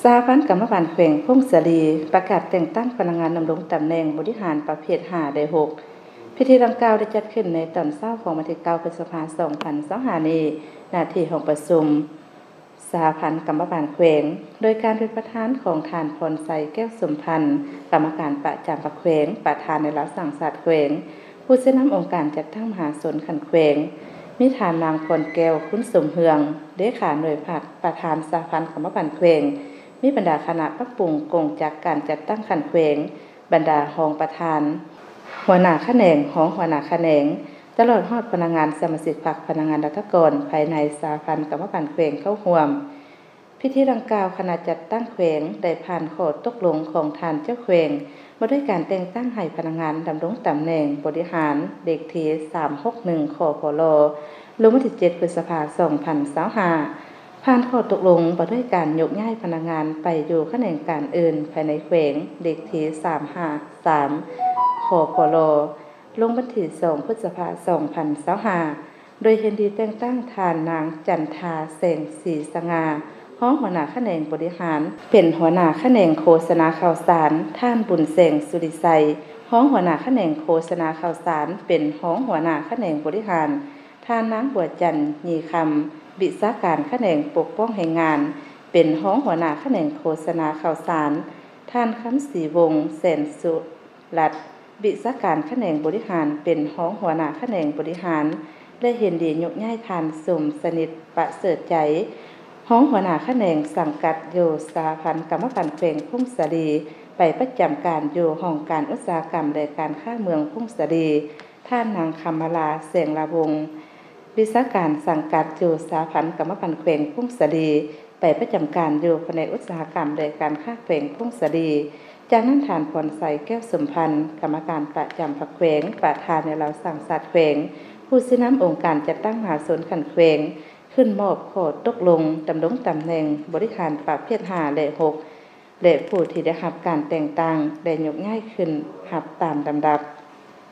ສະຫະພັນກຳມະບານແຂວງຜົ້ງສາລີ ປະກາດແຕ່ງຕັ້ງພະນັກງານດຳລົງຕຳແໜ່ງບໍລິຫານປະເພດຫ້າ ແລະ ຫົກ. ພິທີດັ່ງກ່າວໄດ້ຈັດຂຶ້ນໃນຕອນເຊົ້າຂອງວັນທີເກົ້າ ພຶດສະພາ ສອງພັນຊາວຫ້ານີ້ ນະທີ່ຫ້ອງປະຊຸມສະຫະພັນກຳມະບານແຂວງ ໂດຍການເປັນປະທານຂອງທ່ານ ພອນໄຊ ແກ້ວສົມພັນ ກຳມະການປະຈຳພັກແຂວງ, ປະທານແນວລາວສ້າງຊາດແຂວງ, ຜູ້ຊີ້ນຳອົງການຈັດຕັ້ງມະຫາຊົນຂັ້ນແຂວງ, ມີທ່ານນາງ ພອນແກ້ວ ຄຸນສົມເຮືອງ ເລຂາໜ່ວຍພັກ, ປະທານສະຫະພັນກຳມະບານແຂວງ, ມີບັນດາຄະນະປັບປຸງກົງຈັກການຈັດຕັ້ງຂັ້ນແຂວງ, ບັນດາຮອງປະທານ, ຫົວໜ້າຂະແໜງ, ຮອງຫົວໜ້າຂະແໜງ, ຕະຫຼອດຮອດພະນັກງານສະມາຊິກພັກ, ພະນັກງານລັດຖະກອນພາຍໃນສະຫະພັນກຳມະບານແຂວງເຂົ້າຮ່ວມ. ພິທີດັ່ງກ່າວ, ຄະນະຈັດຕັ້ງແຂວງໄດ້ຜ່ານຂໍ້ຕົກລົງຂອງທ່ານເຈົ້າແຂວງ ວ່າດ້ວຍການແຕ່ງຕັ້ງໃຫ້ພະນັກງານດຳລົງຕຳແໜ່ງບໍລິຫານ ເລກທີສາມຫົກໜຶ່ງ ຄພລ ລົງວັນທີເຈັດ ພຶດສະພາ ສອງພັນຊາວຫ້າ, ຜ່ານຂໍ້ຕົກລົງວ່າດ້ວຍການຍົກຍ້າຍພະນັກງານໄປຢູ່ຂະແໜງການອື່ນພາຍໃນແຂວງ ເລກທີສາມຫ້າສາມ ຄພລ ລົງວັນທີສອງ ພຶດສະພາ ສອງພັນຊາວຫ້າ ໂດຍເຫັນດີແຕ່ງຕັ້ງທ່ານນາງ ຈັນທາ ແສງສີສະຫງ່າ ຮອງຫົວໜ້າຂະແໜງບໍລິຫານ ເປັນຫົວໜ້າຂະແໜງໂຄສະນາຂ່າວສານ, ທ່ານ ບຸນແສງ ສຸລິໄຊ ຮອງຫົວໜ້າຂະແໜງໂຄສະນາຂ່າວສານ ເປັນຮອງຫົວໜ້າຂະແໜງບໍລິຫານ, ທ່ານນາງ ບົວຈັນ ຍີ່ຄຳ ວິຊາການຂະແໜງປົກປ້ອງແຮງງານ ເປັນຮອງຫົວໜ້າຂະແໜງໂຄສະນາຂ່າວສານ, ທ່ານ ຄຳສີວົງ ແສນສຸລັດ ວິຊາການຂະແໜງບໍລິຫານ ເປັນຮອງຫົວໜ້າຂະແໜງບໍລິຫານ ແລະ ເຫັນດີຍົກຍ້າຍທ່ານ ສົມສະໜິດ ປະເສີດໃຈ ຮອງຫົວໜ້າຂະແໜງສັງກັດຢູ່ສະຫະພັນກຳມະບານແຂວງຜົ້ງສາລີ ໄປປະຈຳການຢູ່ຫ້ອງການອຸດສາຫະກຳ ແລະ ການຄ້າເມືອງຜົ້ງສາລີ, ທ່ານນາງ ຄຳມາລາ ແສງລາວົງ ວິຊາການສັງກັດຢູ່ສະຫະພັນກຳມະບານແຂວງຜົ້ງສາລີ ໄປປະຈຳການຢູ່ພະແນກອຸດສາຫະກຳ ແລະ ການຄ້າແຂວງຜົ້ງສາລີ. ຈາກນັ້ນ ທ່ານ ພອນໄຊ ແກ້ວສົມພັນ ກຳມະການປະຈຳພັກແຂວງ, ປະທານແນວລາວສ້າງຊາດແຂວງ, ຜູ້ຊີ້ນຳອົງການຈັດຕັ້ງມະຫາຊົນຂັ້ນແຂວງ ຂຶ້ນມອບຂໍ້ຕົກລົງດຳລົງຕຳແໜ່ງບໍລິຫານປະເພດຫ້າ ແລະ ຫົກ ແລະ ຜູ້ທີ່ໄດ້ຮັບການແຕ່ງຕັ້ງ ແລະ ຍົກຍ້າຍຂຶ້ນຮັບຕາມລຳດັບ.